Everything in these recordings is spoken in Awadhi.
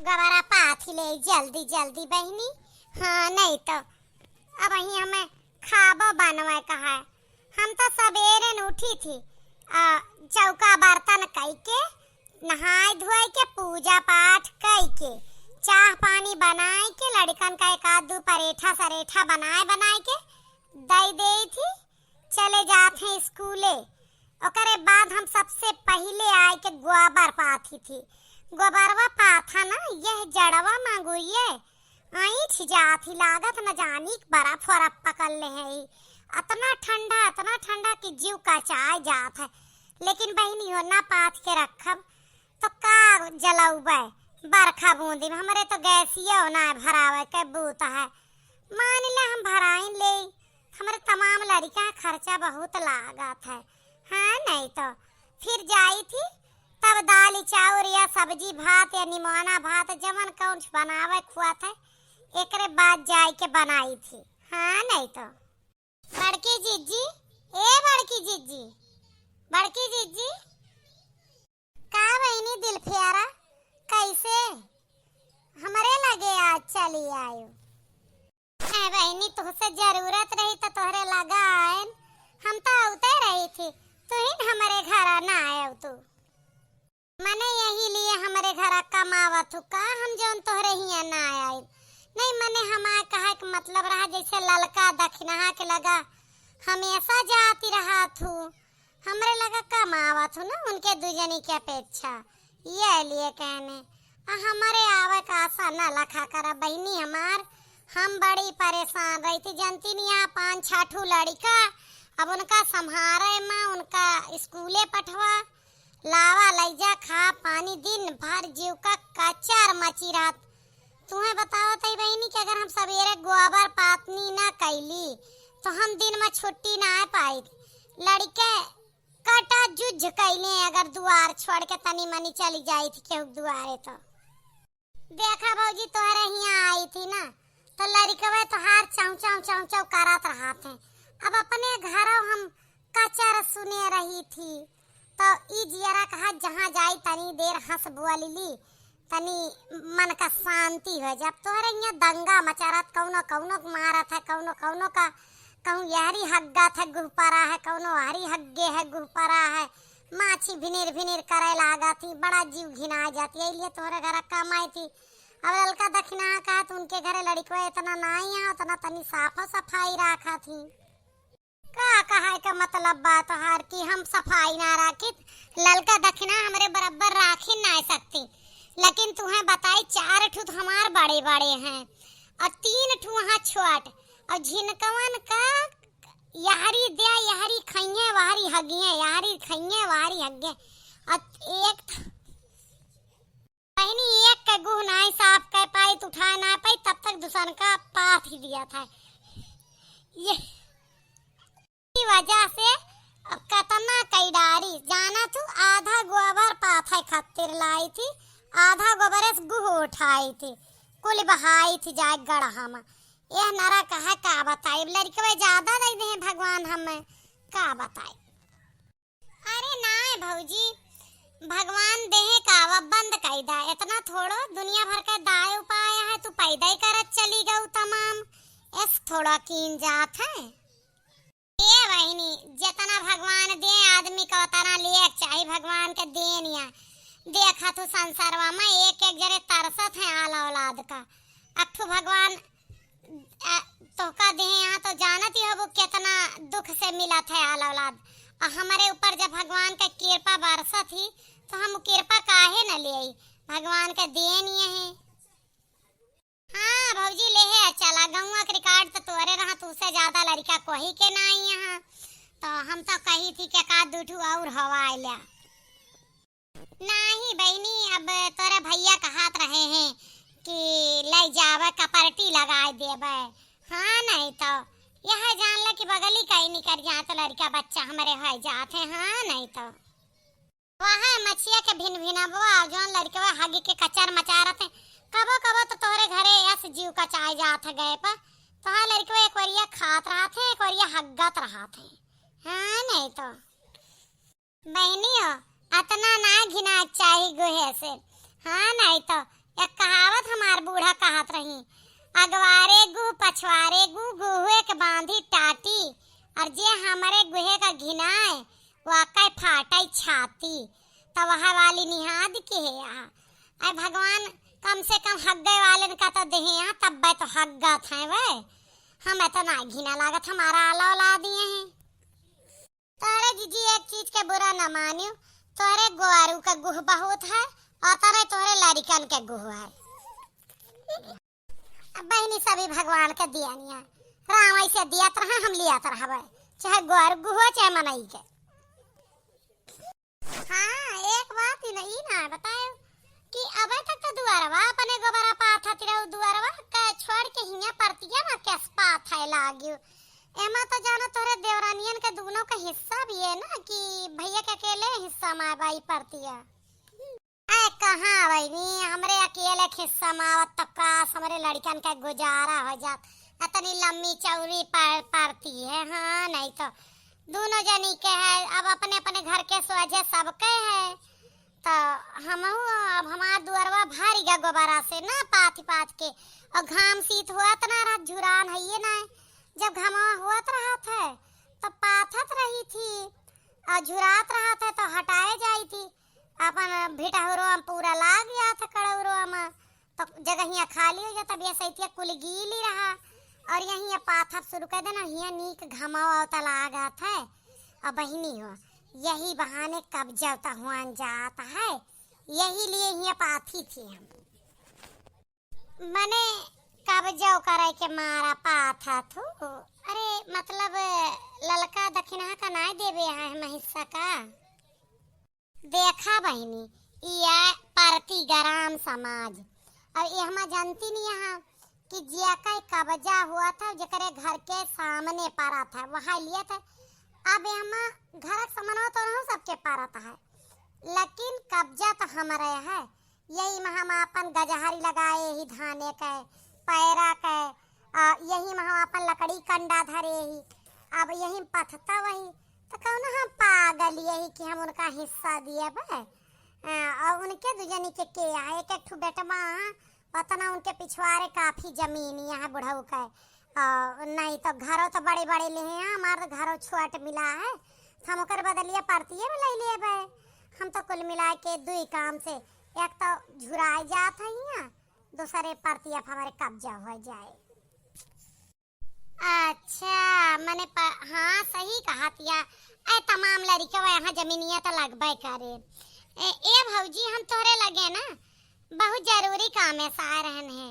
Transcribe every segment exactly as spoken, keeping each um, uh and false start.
गोबरा पाथी लेई जल्दी जल्दी बहिनी। हाँ, नहीं तो अबहीं हमें खाबो बनवे का है। हम तो सबेरे न उठी थी, आ, चौका बर्तन कई के, नहाए धोए के, पूजा पाठ कई के, चाह पानी बनाए के, लड़िकन का एक आध दू परेठा सरेठा बनाए बनाए के दई देई थी। चले जात हैं स्कूले। ओकरे बाद हम सबसे पहिले आए के गोबर पाथी थी। गोबरवा पाथा ना, यह जड़वा मांगुरिये ऐंठ जात ही, लागत न जानी कि बर्फ वरफ पकड़ ले है। अतना ठंडा, अतना ठंडा कि जीव कचाए जात है। लेकिन बहिनी हो, ना पाथ के रखब तो का जलौबे? बरखा बूंदी में हमरे तो गैसियो ना भरावे के बूत है। मान ले हम भराइन ले, हमरे तमाम लड़िका खर्चा बहुत लागत है। हाँ, नहीं तो फिर जाई थी तब दाल चाउर या सब्जी भात या निमोना भात जवन कौन बनावे खुआत है, एकरे बाद जाए के बनाई थी। हाँ, नहीं तो। बड़की जिज्जी, ए बड़की जिज्जी, बड़की जिज्जी। का बहिनी दिलफियारा, कैसे हमरे लगे आज चली आयो? ए बहिनी, तुहसे जरूरत रही त तोहरे लगा आयन, हम त औते रही थी, तुहिन हमरे घरा ना आयो तू। मने यही लिए हमरे घरा कमावत हू का, हम जौन तोहरे हियां ना आइब। नहीं, मने हमार कहे के मतलब रहा, जैसे ललका दखिनहा के लगा हमेशा जाती रहत हू, हमरे लगा कमावत हू ना उनके दू जनी के अपेक्षा, ये लिए कहने। आ हमरे आवे का आशा ना लखा करा बहिनी हमार, हम बड़ी परेशान रही थी, जनती नहीं, यहाँ पाँच छह ठू लड़िका, अब उनका संभारे मा, उनका स्कूले पठवा, लावा लैजा, खा पानी, दिन भर जीव का कचर मची रहत। तुहें बतावत हई बहिनी कि अगर हम सबेरे गोबर पाथनी ना कैली तो हम दिन में छुट्टी ना पाई। लड़िके कटा जुझ कैले अगर दुआर छोड़ के तनी मनी चली जाई थी केहू दुआरे तो। देखा भौजी, तोहरे हियां आई थी ना, तो लड़िकवे तोहार चौं चौं चौं चौं करत रहत हैं। अब अपने घरों हम कचर सुने रही थी, तो ई जियरा कहा जहाँ जाई तनी देर हंस बोल ली, तनी मन का शांति हो जाए। अब तोहरे हियां दंगा मचा रहत, कौनो कौनो के मारत है, कौनो कौनो का, कहूँ यहरी हग्गत है गुहपरा है, कौनो हरी हग्गे है गुहपरा है, माछी भिनिर भिनिर करे लागत ही, बड़ा जीव घिना जाती है, इसलिए तोहरे घर कम आई थी। अब ललका दखिना कहत उनके घरे लड़िकवा इतना नाई है, उतना तनी साफो सफाई राखा थी। का कहाए का मतलब बा तोहार कि हम सफाई ना राखित? ललका दखिना हमरे बराबर राखी ना सकती, लेकिन तुहें बताई, चार ठू तो हमार बड़े बड़े हैं और तीन ठू वहाँ छोट, और झिनकवन का यहरी दे, यहरी खइये, वहरी हगिये, यहरी खइये, वहरी हगिये। और एक थ-, बहिनी एक के गुह नाई साफ कर पाई, तो उठा ना पाई, तब तक दूसर का पाथ ही दिया था। ये की वजह से अब कतना कई डारी, जाना तू, आधा गोबर पाथे खातिर लाई थी, आधा गोबरे से गुह उठाई थी, कुल बहाई थी जाए गड़हा में। यह नरा कहा का बताई, लड़कवे ज्यादा दे दे भगवान हमें, का बताई। अरे नाय भौजी, भगवान देहे का अब बंद कई दा, इतना थोड़ो दुनिया भर का दाय उपाय है, तू पैदा ही करत चली गऊ तमाम, एस थोड़ा कीन जात है। ए बहिनी, जितना भगवान दे आदमी का उतना लिए के चाही, भगवान के देनिया। देखा तू संसारवा में एक एक जरे तरसत है आल औलाद का, अठू भगवान आ, तोहका देहे यहाँ तो जानत ही होबो कितना दुख से मिलत है आल औलाद। आ हमरे ऊपर जब भगवान के कृपा बरसत ही तो हम कृपा काहे न लेई? भगवान के देन ये है। हाँ भौजी, ले है चला, गौवा के record तो तोरे रहा, तू से ज्यादा लड़का कोही के नाई यहाँ। तो हम तो कही थी कि का दू ठू और हवा आइला। नाही बहिनी, अब तोरे भैया कहत रहे हैं कि ले जावे कपरटी लगाए देवे। हाँ, नहीं तो यह जान ले कि बगली कहीं निकल जाए तो लड़का बच्चा हमरे हो जात है। हाँ, नहीं तो वह मछिया के भिन भिनबो, जौन लड़कवा हगी के कचर मचारत है। कबो कबो तो तोहरे घरे यस जीव कचाए जात है गए पर, तोहार लड़कवा एक वरिया खात रहत है, एक वरिया हग्गत रहत है। हाँ, नहीं तो। बहिनी हो, अतना ना घिना चाही गुहे से। हाँ, नहीं तो एक कहा रही, "अगवारे गुह पछवारे गुह, गुहुए के बांधी टाटी, और जे हमरे गुहे का घिनाए, वाकई फाटई छाती।" त वह वाली निहाद के है यहाँ। अरे भगवान, कम से कम हग्गे वालन का तो देहे यहाँ, तब्बे तो हग्गत है वे। हमें तो ना घिना लागत, हमारा आला औलाद ही हैं। तोहरे जीजी एक चीज के बुरा न मानियो, तोहरे गोरू के गुह बहुत है और तोहरे, तोहरे लड़िकन के गुह है। अब बहिनी सभी भगवान के दियनिया, राम ऐसे दियत रहा, हम लियत रहबे, चाहे गोरू गुह हो, चाहे मनई के। हाँ, एक बात ही नहीं ना बतायो कि अबे तक तो दुआरवा अपने गोबरा पाथत रहो, दुआरवा का छोड़ के हियाँ परतिया में केस पाथै लाग्यो। एमा तो जानो तोहरे देवरानियन के दुनो का हिस्सा भी है ना कि भैया के अकेले हिस्सा में बाई परतिया। अरे कहाँ बहिनी, हमरे अकेले के हिस्सा में आवत तो काश हमरे लड़िकन का गुजारा हो जात। इतनी लम्मी चौड़ी पर-, परती है, हाँ, नहीं तो दुनो जनी के है, अब अपने अपने घर के सोझे सबके है। तो हमहू, अब हमार दुअरवा भर गया गोबरा से ना पाथि पाथि के, और घाम सीत होत ना रहत, झुरान है ये ना, जब घामवा होत रहत है तो पाथत रही थी, और झुरात रहत है तो हटाए जाई थी। अपन भिटहुरो में पूरा लाग गया था कड़ौरो में, तो जगहिया खाली हो जाता, बिया सैतिया कुल गीली रहा। और यही पाथब शुरू कर देना, हिया नीक घमावा उतला लागत है। और बहिनी हो, यही बहाने कब्जा उता हुआन जात है, यही लिए हिया पाथी थी हम। मने कब्जा करे के मारा पाथत हूँ। अरे मतलब ललका दखिनहा का नाय देबे है हम हिस्सा का। देखा बहिनी, ई है परती ग्राम समाज। अब ये हमा जानती नहीं यहाँ कि जिया का कब्जा हुआ था, जेकरे घर के सामने पड़ा था, वहाँ लिया था। अब ये हमा घर के सामने तो रहूं सबके पड़ा था, लेकिन कब्जा तो हमारे है। यही में हम आपन गजहरी लगाए ही धाने के, पैरा के, आ, यही में हम आपन लकड़ी कंडा धरे ही। अब यही में पथता वही, तो कौनो हम पागल यही कि हम उनका हिस्सा दिए बे? आ, और उनके दुजनी के के आ, एक एक ठो बेटवा, उतना उनके पिछवारे काफी जमीन यहाँ बुढ़ऊ के। आ, नहीं तो घरों तो बड़े बड़े ले हैं, हमार तो घरों छोट मिला है, तो हम ओकर बदलिया परतिये में ले लेबे। हम तो कुल मिला के दुई काम से, एक तो झुराए जात है यहाँ, दूसरे परतिया पे हमारे कब्जा हो जाए। अच्छा, मने प-, हाँ, सही कहा तिया। ए, तमाम लड़िकवा यहाँ जमीनिया तो लगबे करे। ए, ए भौजी, हम तोहरे लगे ना बहुत जरूरी काम है, सा रहन है।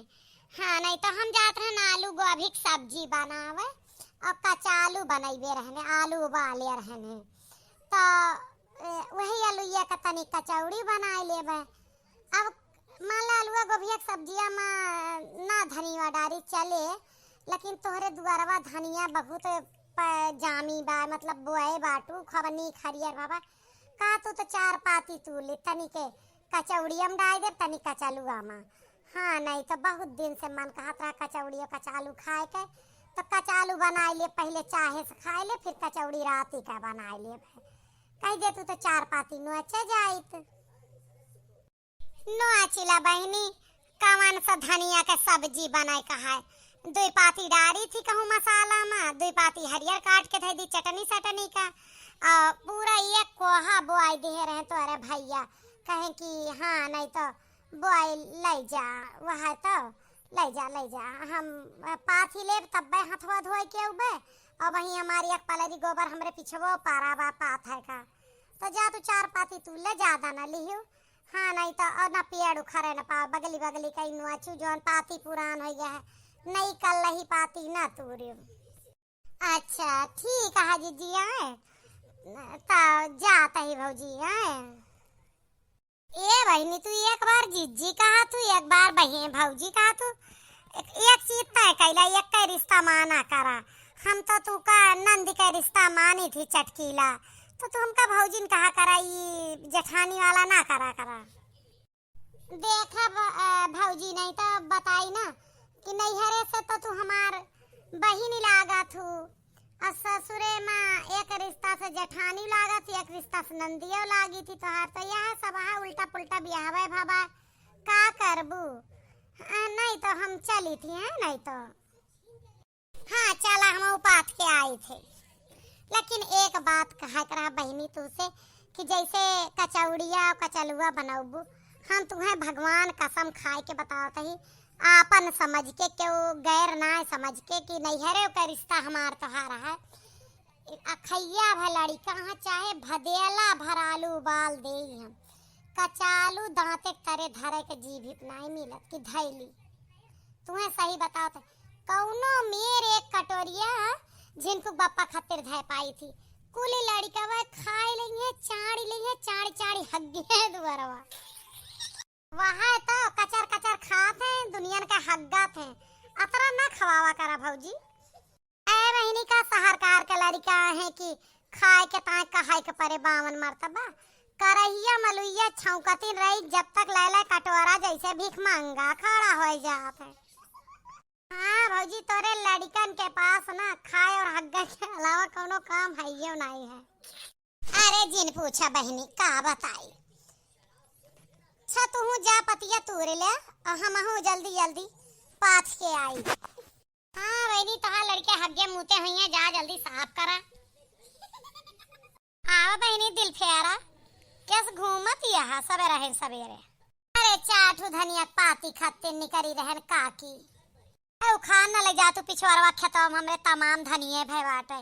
हाँ, नहीं तो हम जात रहन आलू गोभी के सब्जी बनावे और कचालू बनैबे रहने, आलू उबाले रहने। तो, ए, वही आलूया का तनी कचौड़ी बनाए लेबे। अब मान ला आलूआ गोभिया के सब्जिया में ना धनिया डारी चले, लेकिन तोहरे दुआरवा धनिया बहुत प-, जामी बा, मतलब बोए बाटू, खूब नीक हरियर बाबा। का तू तो चार पाती तू ले, तनी के कचौड़िया में डाल दे, तनी कचलुआ में। हाँ, नहीं तो बहुत दिन से मन कहत रहा कचौड़िया कचालू खाए के, तो कचालू बनाए ले, पहले चाहे से खाए ले, फिर कचौड़ी राती का बनाए ले। कह दे तू तो चार पाती नोचे जाइत। नोचिला बहिनी, कवन सा धनिया के सब्जी बनाए का है? दुई पाती डारी थी कहूँ मसाला में, दुई पाती हरियर काट के धै दी चटनी सटनी का। आ, पूरा एक कोहा बोआई दिहे रहे तोहरे भैया, कहे कि हाँ, नहीं तो बोआई ले जा, वह तो ले जा, ले जा, हम पाथी लेब तब्बे हथवा धोए के उबे। और वहीं हमारी एक पलरी गोबर हमरे पिछवो पारा बा पाथ है का, तो जा तू चार पाती तू ले, ज्यादा ना लिहू। हाँ, नहीं तो और ना पेड़ उखड़े ना पाओ, बगली बगली कहीं नोचू, जौन पाती पुरान हो गया है, नई कल ही पाती ना तूरू। अच्छा, ठीक है जीजी, आए तो जात ही भौजी, आए। ए बहिनी, तू एक बार जीजी कहा, तू एक बार बहिन भौजी कहा, तू एक, एक चीज तय कैला, एक के रिश्ता माना करा। हम तो तू का नंद के रिश्ता मानी थी चटकीला, तो तू हमका भौजिन कहा करा, ई जेठानी वाला ना करा करा। देखा ब-, अ, भौजी, नहीं तो बताई ना कि नैहरे से तो तू हमार बहिन लागत हू, और ससुरे में एक रिश्ता से जेठानी लागत, एक रिश्ता से नंदियो लागी थी तोहार। तो यह सब है उल्टा पुल्टा बियाहवे भवा, का करबू? अ, नहीं तो हम चली थी, है नहीं तो। हाँ, चला, हम पाथ के आई थे। लेकिन एक बात कहा करा बहिनी तुसे कि जैसे कचौड़िया और कचलुआ बनौबू, हम तुम्हें भगवान कसम खाए के बतावत ही, आपन समझ के, केहू गैर ना समझ के कि नैहरे का रिश्ता हमार तोहार है। अखैया भर लड़िका हाँ, चाहे भदेला भर आलू उबाल देई हम, कचालू दाँते के तरे धरे के जीभ नाई मिलत कि धैली। तुम्हें सही बताओ तो, कौनो मेर एक कटोरिया झिनकू बप्पा खातिर धै पाई थी, कुल लड़िकवा खाई लइहे, चाड़ी लइहे, चाड़ी चाड़ी हग्गिहे दुआरवा। वह तो कचर कचर खात हैं, दुनियन का हग्गत हैं। अतरा ना खवावा करा भौजी। ए बहिनी, का शहर कार के लड़िका हैं कि खाए के ताए कहाए के परे बावन मर्तबा। करहिया मलुइया छौंकतिन रही, जब तक लैले कटोरा जैसे भीख मांगा खड़ा हो जात है। हाँ भौजी, तोरे लड़िकन के पास ना खाए और हग्गे के अलावा कौनो काम हइयो नाई है। अरे जिन पूछा बहिनी, का बताई। अच्छा, तू जा पतिया तूर ले, और हमहू जल्दी जल्दी पाथ के आई। हाँ बहिनी, तोहार लड़िका हग्गे मूते हुइहैं, जा जल्दी साफ करा। आवा बहिनी दिल फेरा, केस घूमत यहाँ सबेरे है सबेरे। अरे चार ठू धनिया पाती खातिर निकरी रहन काकी। ए, उखाड़ न ले जा तू पिछवारवा खेतवा में, हमरे तमाम धनिये भय बाटे।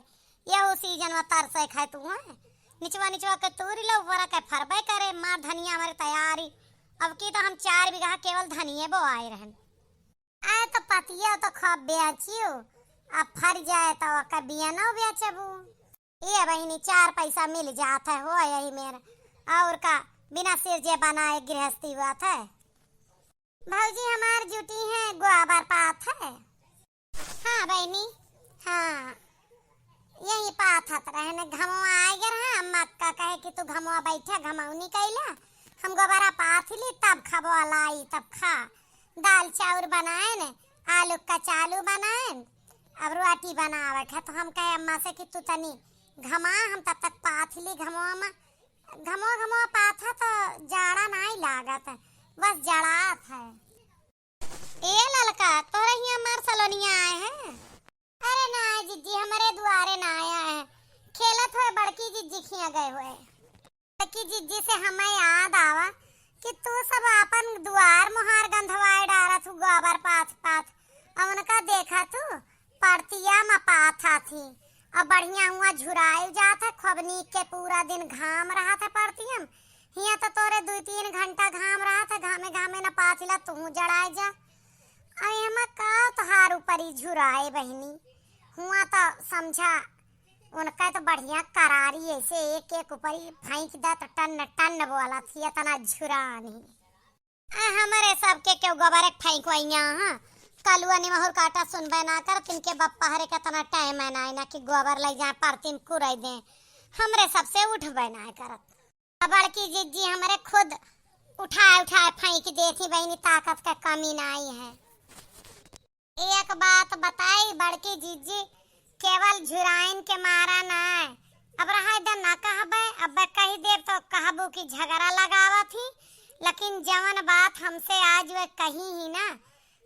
यहू सीजन में तरसे खाए तू हैं। निचवा निचवा के तूरी लो, ऊपरा के फरबे करे, मार धनिया हमरे तैयारी। अब की तो हम चार बीघा केवल धनिये बोआए रहन। आए तो पतिया तो खूब बेचियो, अब फर जाए तो ओकर बियनो बेचबू। ये बहिनी चार पैसा मिल जात है हो यही मेर, और का बिना सिर जे बनाए गृहस्थी हुआ था। भौजी हमार जुटी है गोबर पाथ है। हाँ बहिनी, हाँ यही पाथत रहन, घमवा आ गया रहा। अम्मा का कहे कि तू घमवा बैठा, घमौनी कैला, हम गोबरा पाथ ली तब खबवा लाई तब खा। दाल चाउर बनाएन, आलू कचालू बनाएन, अब रोटी बनावे के। तो हम कहे अम्मा से कि तू तनी घमा, हम तब तक पाथ ली घमवा में। घमवा घमवा पाथा तो जाड़ा नाई लागत, बस जड़ात है। ए ललका, तोरे हियां मार सलोनिया आए हैं? अरे ना जिज्जी, हमरे दुआरे ना आया है, खेलत हुए बड़की जिज्जी खिया गए हुए। बड़की जिज्जी से हमें याद आवा कि तू सब आपन दुआर मुहार गंधवाए डारत हु गोबर पाथ पाथ, और उनका देखा तू परतिया में पाथा थी, और बढ़िया हुआ झुराए जात है, खूब नीक के पूरा दिन घाम रहा था परतिया में। हियां तो तोरे दुई तीन घंटा घाम रहा था, घामे घामे न पाथिला तू जड़ाए जा। अरे हमा का तोहार ऊपर ही झुराए बहिनी, हुआ तो समझा उनका तो बढ़िया करारी ऐसे एक एक ऊपर ही फेंक दे तो टन टन बोला थी, इतना झुरानी। आ हमरे सबके केहू गोबर एक फेंकवैया, हाँ। कलुआ निमहुर काटा सुनबे ना करत, इनके बप्पा हरे केतना टाइम है ना, ना कि गोबर ले जाए परतिम कुरई दे, हमरे सबसे उठबे ना करत। आ बड़की जिज्जी हमरे खुद उठाए उठाए फेंक देती बहिनी, ताकत का कमी नाई है। एक बात बताई बड़की जिज्जी, केवल झुराइन के मारा ना है। अब रहा इधर ना कहबे, अब कही देब तो कहबू कि झगड़ा लगावा थी, लेकिन जवन बात हमसे आज वे कही ही ना,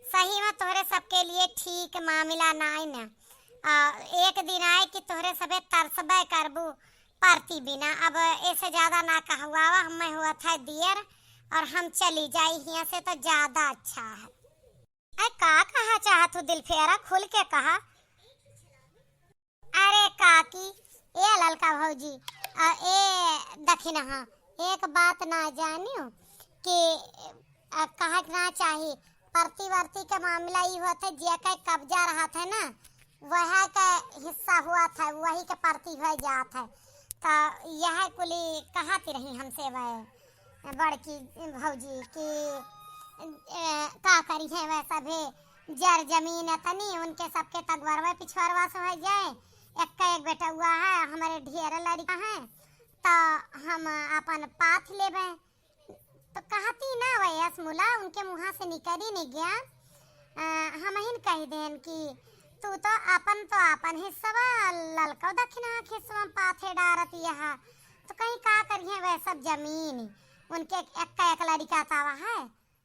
सही में तोहरे सबके लिए ठीक मामला नाई ना। आ, एक दिन आए कि तोहरे सबे तरसबे करबू परती बिना। अब ऐसे ज्यादा ना कहवावा, हमें हुआ था दियर और हम चली जाई हियां से तो ज्यादा अच्छा है। अरे का कहा चाहत हूँ दिलफेरा, खुल के कहा। अरे काकी, ए ललका भौजी, अ, ए दखिनहा, एक बात ना जानियो कि, अ, कहा के ना चाही, परती वर्ती के मामला ई होत है, जे के कब्जा रहत है ना, वह के हिस्सा हुआ था, वही के परती हो जात है। तो यह कुली कहती रही हमसे वह बड़की भौजी कि, ए, का करी है वह सभे जर जमीन तनी उनके सबके तगवरवा पिछवरवा से हो जाए। एक एक बेटउआ है, हमरे ढेर लड़िका है, तो हम अपन पाथ लेबे। तो कहती ना वह असमुला उनके मुँहा से निकली नहीं गया। अ, हमहिन कह देन कि तू तो अपन, तो अपन हिस्सवा ललकौ दखिना के हिस्सवा पाथे डारत यहा। तो कहीं का करिए वह सब जमीन, उनके एक, एक लड़िका तावा है,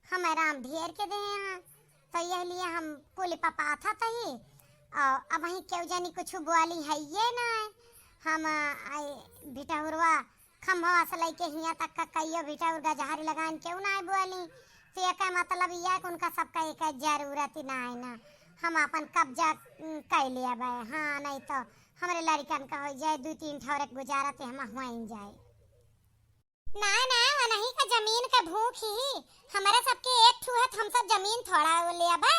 हमें राम ढेर के दे यहाँ। तो यह लिए हम कुल पपाथत ही। और अब वहीं केहू जनी कुछ बोली है ये ना है। हम, आ, आई भिटहुरवा खम्भवा से लइके हियाँ तक का कइयो भिटहुर गजहरी लगाइन केहू ना बोली। तो एकर मतलब यह कि उनका सबका एक जरूरत ही ना है ना। हम अपन कब्जा, उम, कइ लेबे। हाँ, नहीं तो हमरे लड़िकन का होइ जाए, दुइ तीन ठौरे के गुजारा ते हम हुआइन जाए। ना, ना, वनही का जमीन का भूख ही। हमरे सबके एक ठू है, तो हम सब जमीन थोड़ा लेबे,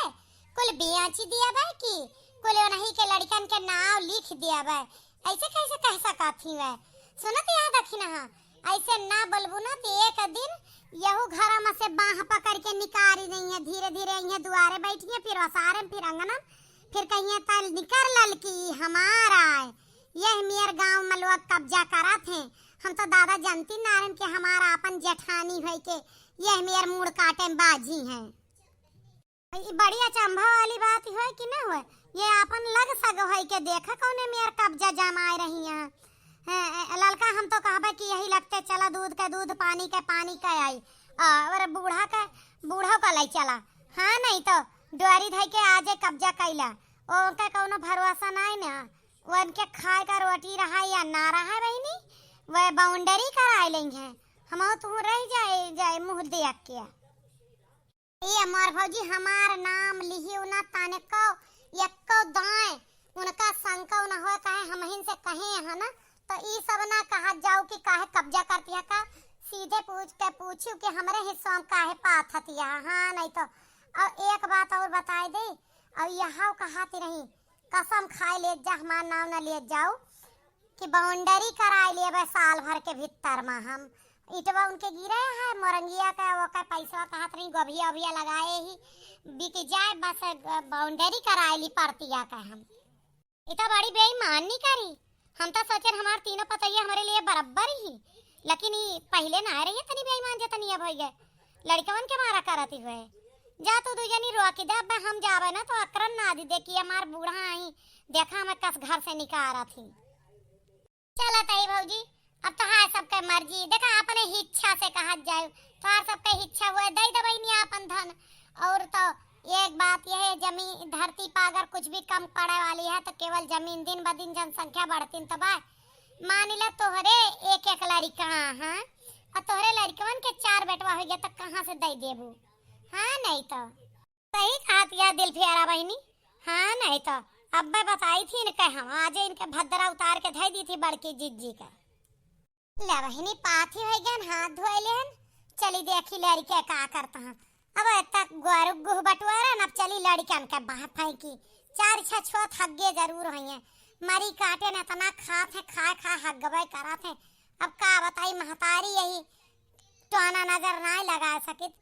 कुल बेच दियाबे कि कुल वनही के लड़िकन के नाव लिख दियाबे। ऐसे कैसे कह सकत ही वै? सुनत यहाँ दखिनहा, ऐसे ना बोलबू ना तो एक दिन यहू घरा में से बाँह पकड़ के निकारी देइहैं। धीरे धीरे इहाँ दुआरे बैठिहैं, फिर ओसारे में, फिर अंगना में, फिर कहिहैं, "तल निकर ललकी, हमार आय।" यह मेर गाँव में लोग कब्जा करत हैं। हम तो दादा जनती नारन के हमार आपन जेठानी होइके यह मेर मूड़ काटे में बाझी हैं। ई बड़ी अचंभा वाली बात होय कि न होय, ये आपन लग सग होइके देखा कौने मेर कब्जा जमाए रही हैं। हैं, ए, ललका हम तो कहबे कि यही लगते चला दूध के दूध, पानी के पानी के आई, और बूढ़ा के बूढ़ो का लई चला। हाँ, नहीं तो डोरी धई के आजे कब्जा कैला, ओके कौनो भरोसा नहीं ना। उनके खाए का रोटी रहा या ना रहा बहिनी, वह boundary कराए लेंगे। हमहू तू रह जाए, जाए मुँह देख के। ए हमार भौजी, हमार नाम लिहियो ना तनिको, एक्को दाएं उनका शंका न हो, काहे हमहिन से कहे है ना, तो ई सब ना कहत जाओ कि काहे कब्जा करती है का। सीधे पूछ के पूछू कि हमरे हिस्सा में काहे पाथत है। हाँ, नहीं तो। और एक बात और बताए दे, और यहाँ कहती रही, कसम खाए ले जा, हमार नाम न ले जाओ कि boundary कराए लेबे साल भर के भीतर में हम। इटवा उनके गिरे है, मोरंगिया का, ओकर पैसवा कहत रही, गोभिया ओभिया लगाए ही, बिक जाए, बस, अ, boundary कराए ली परतिया का हम। इ तो बड़ी बेईमानी करी। हम तो सोचेन हमार तीनों पतोहिया हमरे लिए बराबर ही, लेकिन ई पहिले ना रही तनी बेईमान जेतनी अब होइ गए। लड़कवन के मारा करती हुए। जा तू दुइ जनी रोकी दे, अब हम जाबे ना तो अकरन ना दी दे कि हमार बूढ़ा आई, देखा हमें कस घर से निकारत ही। चला तई भौजी, अब तोहार सबके मर्जी, देखा अपने इच्छा से कहत जाए, तोहार सबके इच्छा हुए दे दबई नी आपन धन। और तो एक बात यह है, जमीन धरती पर अगर कुछ भी कम पड़े वाली है तो केवल जमीन, दिन ब दिन जनसंख्या बढ़ती तो बा। मान ला तोहरे एक एक लड़िका हैं, और तोहरे लड़िकवन के चार बेटवा हो गया तो कहाँ से दे देबू? हाँ, नहीं तो। सही कहत या दिल प्यारा बहिनी। हाँ, नहीं तो अब्बे बताई थी इनके हम, आज इनके भद्रा उतार के धई दी थी बड़की जिज्जी के। ले बहिनी, पाथी होइ गन, हाथ धोए लेन, चली देखी लड़िके का करता हैं। अब तक गोरु गुह बटुआरा न, अब चली लड़िकन के बाह फेंकी। चार छह छो थग्गे जरूर होइए, मरी काटे न इतना खात है, खाए खाए हगबे करत है। अब का बताई महतारी, यही टोना नजर नाई लगा सकित,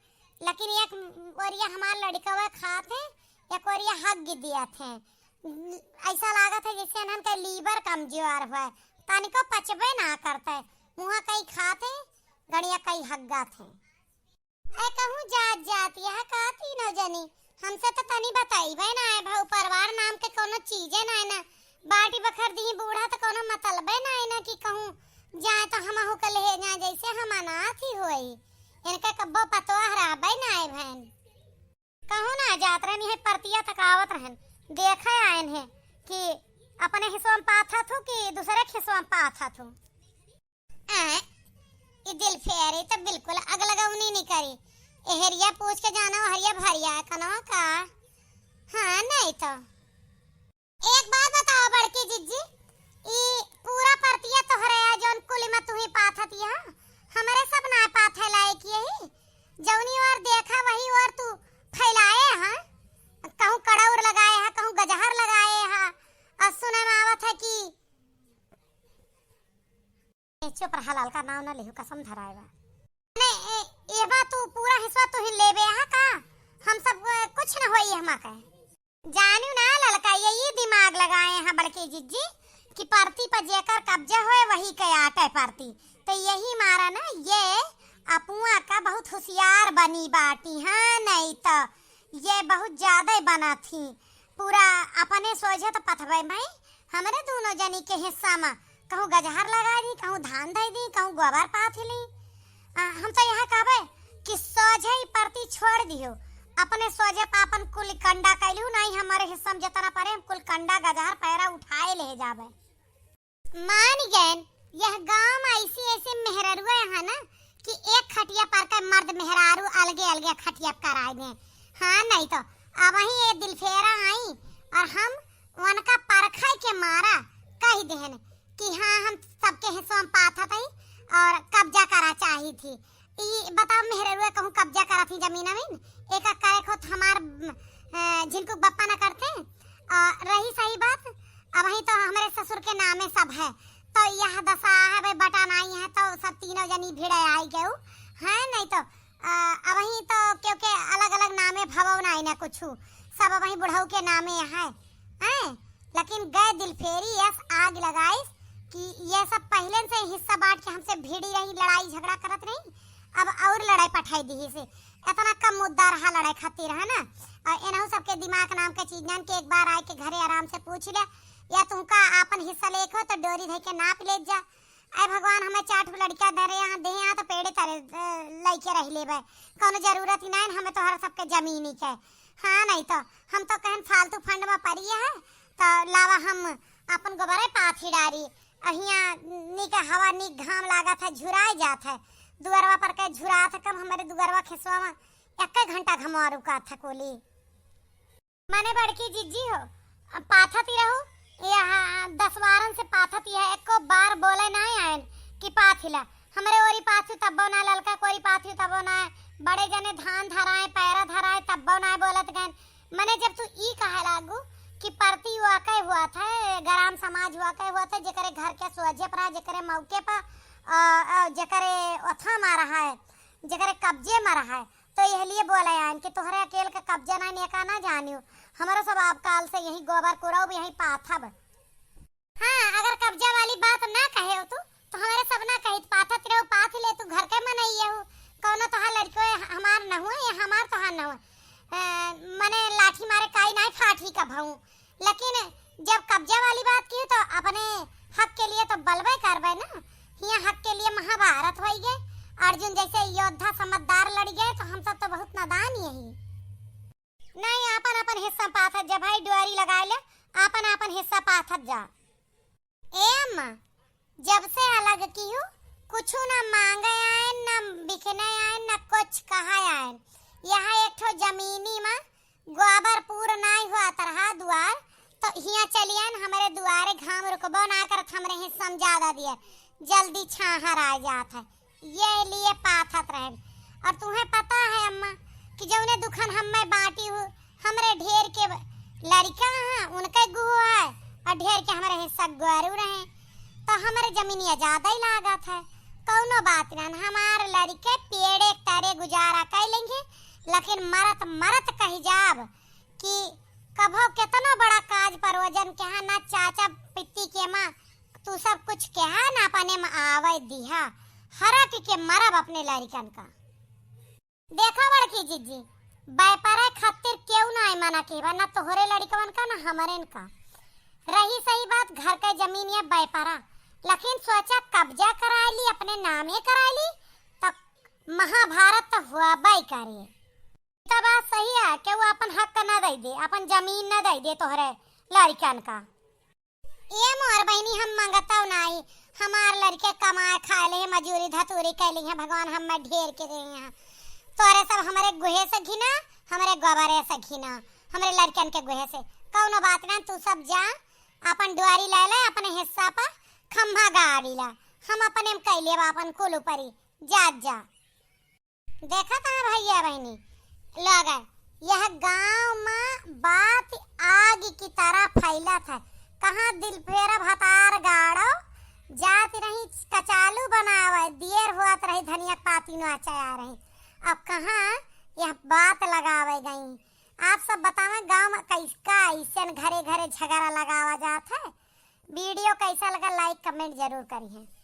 लेकिन एक ओरिया हमार लड़िकवा खात है, एक ओरिया हग दियत है। ऐसा लागत है जैसे इन्हन के liver कमजोर हुआ है, तनिको पचबे ना करते। मुँह कई खात है, गड़िया कई हग्गत है। ऐ कहूँ जात जात यह का तीनों जनी, हमसे तो तनी बताइबे ना है भाऊ, परिवार नाम के कोनो चीजे ना है ना। बाटी बखर दी बूढ़ा तो कोनो मतलबे ना है ना कि कहूँ जाए तो हमहू के ले जाए, जैसे हम अनाथ ही होई। इनके कब्बो पतोह रहबे ना है बहन। कहूँ ना जात रहनी है, परतिया तक आवत रहन, देखे आयन है कि अपने हिस्सों में पाथत हो कि दूसरे के हिस्सों में पाथत हो। आ, ई दिल फेरी तो बिल्कुल अग लगौनी नहीं करी। एहरिया पूछ के जाना, हरिया भरिया कनवा का। हाँ, नहीं तो। एक बात बताओ बड़की जिज्जी, ई पूरा परतिया तोहरे है, जौन कुली में तू ही पाथत यहाँ, हमरे सब ना पाथे लायक यही, जौनी ओर देखा वही ओर तू फैलाए हैं, कहूँ कड़ौर लगाए है, कहूँ गजहर लगाए है, और सुने में आवत है कि ए, चुप रहा, ललका नाव न लेहू, कसम धराए बा। ने, ए, ए बा, तू पूरा हिस्सा तू ही लेबे हा का? हम सब, ए, कुछ न होई हमा के। जानू ना ललका, ये, ये दिमाग लगाए हैं बड़के जिज्जी कि परती पर जेकर कब्जा होए वही के आटे परती। तो यही मारा ना ये अपुआ का बहुत होशियार बनी बाटी, हाँ नहीं तो ये बहुत ज्यादा बना थी। पूरा अपने सोझे तो पथबे में हमरे दोनों जनी के हिस्सा में कहूँ गजहर लगा दी, कहूँ धान धई दी, कहूँ गोबर पाथ ली। आ, हम तो यहाँ कहबे कि सोझे ही परती छोड़ दियो, अपने सोझे पापन कुल कंडा कैलू नहीं, हमरे हिस्सा में जितना परे हम कुल कंडा गजहर पैरा उठाए ले जाबे। मान गएन, यह गांव में ऐसी ऐसी मेहररुआ है ना कि एक खटिया पर के मर्द मेहरारू अलगे अलगे खटिया पर कराए दें। हाँ, नहीं तो अब वहीं ये दिलफेरा आई और हम उनका परखै के मारा कह देहन कि हाँ, हम सबके हिस्सों में पाथत हई और कब्जा करा चाही थी। ई बताओ, मेहररुआ कहूँ कब्जा करत ही जमीन अमीन? एका करे खुद हमार, अ, झिनकू बप्पा न करते। अ, रही सही बात, अबहीं तो हमरे ससुर के नामे सब है, तो यह दशा है भाई, बटा नाई है तो सब तीनों जनी भिड़े आई गयू, हैं? नहीं तो, अ, अबहीं तो क्योंकि अलग-अलग नामे भवो नाई ना कुछु, सब अबहीं बुढ़ऊ के नामे है, हैं? लेकिन गए दिलफेरी यस आग लगाइस कि ये सब पहले से हिस्सा बांट के हमसे भिड़ी रही, लड़ाई झगड़ा करत रही, अब और लड़ाई पठाई दी से। इतना कम मुद्दा रहा लड़ाई खातिर, है ना? और एनहू सबके दिमाग नाम के चीज जान के एक बार आए के घरे आराम से पूछ ले, या तुमका आपन हिस्सा लेके हो तो डोरी धई के नाप ले जा। अरे भगवान, हमें चार ठो लड़का धरे यहाँ दे यहाँ तो पेड़े तरे, अ, लइके रह लेबे, कौनो जरूरत ही नहीं हमें तोहरा सबके जमीन ही के। हाँ, नहीं तो हम तो कहन फालतू फंड में पड़ी है, तो लावा हम अपन गोबरे पाथी डारी। अहिया नीक हवा, नीक घाम लागत है, झुराए जात है, दुअरवा पर के झुरात है, कम हमरे दुअरवा खेसवा में एक घंटा घमवा रुकात है कोली। मने बड़की जिज्जी हो, पाथत ही रहू, यहाँ दसवारन से पाथत ही है, एको बार बोले ना आयन कि पाथिला। हमरे ओरी पाथू तब्बो ना, ललका कोरी पाथू तब्बो ना, बड़े जने धान धराए, पैरा धराए, तब्बो ना बोलत गन। मने जब तू ई कहे लागू कि परती वाकई हुआ था, ग्राम समाज वाकई हुआ था, जेकरे घर के सोझे पर, जेकरे मौके पर, अ, अ, जेकरे ओथा मारा है, जेकरे कब्जे में रहा है, तो यह लिए बोले आन कि तोहरे अकेल का कब्जा ना, नेका ना जानियो। हमरो सब आप काल से यही गोबर कुरब, यही पाथब। हाँ, अगर कब्जा वाली बात ना कहे हो तू, तो हमरे सब ना कहित, पाथत रहो, पाथ ले तू घर के मनई हो। कौनो तोहार लड़को है, हमार न हुए, या हमार तोहार न हुए। अ, मने लाठी मारे काई नाई फाटी कबहूँ। लेकिन जब कब्जा वाली बात की तो अपने हक के लिए तो बलबे करबे ना। हियाँ हक के लिए महाभारत होई गए, अर्जुन जैसे योद्धा समझदार लड़ गए, तो हम सब तो बहुत नादान यही। नहीं, आपन आपन हिस्सा पाथत जा भाई, डुआरी लगाए ले, आपन आपन हिस्सा पाथत जा। ए अम्मा, जब से अलग की हूँ, कुछु ना मांगे आयन, ना बिकने आयन, ना कुछ कहा आयन। यहाँ एक ठो जमीनी मा गोबर पूर नाई हुआ तरहा दुआर, तो हियाँ चली आयन, हमरे दुआरे घाम रुकबो ना करत, हमरे हिस्सा में ज्यादा दिए, जल्दी छाहर आ जात है। ये लिए पाथत रहन। और तुम्हें पता है अम्मा कि जौने दुखन हम मैं बांटी हूँ, हमरे ढेर के लड़का हैं, उनके गुह है, और ढेर के हमरे हिस्सा गोरू रहे, तो हमरे जमीनिया ज्यादा ही लागत है। कौनो बात ना, हमार लड़के पेड़े तरे गुजारा कर लेंगे, लेकिन मरत मरत कही जाब कि कभो केतनो बड़ा काज परोजन के हाँ ना चाचा पित्ती के माँ तू सब कुछ कहा ना अपने में आवे दिहा, हरक के मरब अपने लड़िकन का। देखा बड़की जिज्जी, व्यापार खातिर केहू ना आई मना के बा, ना तोहरे लड़िकवन का, ना हमरेन का। रही सही बात, घर के जमीन या व्यापारा, लेकिन सोचा कब्जा कराए ली, अपने नामे कराए ली, तब महाभारत तो हुआ करे। तो बात सही है, केहू अपन हक ना दे दे, अपन जमीन ना दे दे तोहरे लड़िकन का। ए मोर बहिनी, हम मंगतौ नाई, हमार लड़के कमाए खाए ले, मजूरी धतूरी कैली है, भगवान हमें ढेर के दे हैं। तोरे सब हमरे गुहे से घिना, हमरे गोबरे से घिना, हमरे लड़कन के गुहे से। कौनो बात ना, तू सब जा, अपन डुआरी ले ले, अपने हिस्सा पर खम्भा गाड़ी ला, हम अपने में कैले बा अपन कुल ऊपरी, जा जा। देखत है भैया बहिनी लोग, यह गांव में बात आग की तरह फैलत है। कहाँ दिल फेरा भतार गाड़ो जात रही, कचालू बनावे, दियर हुआत रही, धनिया के पाती नोचे आ रही। अब कहाँ यह बात लगावे गई? आप सब बतावें, गांव में कैसका ऐसन घरे घरे झगड़ा लगावा जात है। वीडियो कैसा लगा, like comment जरूर करिए।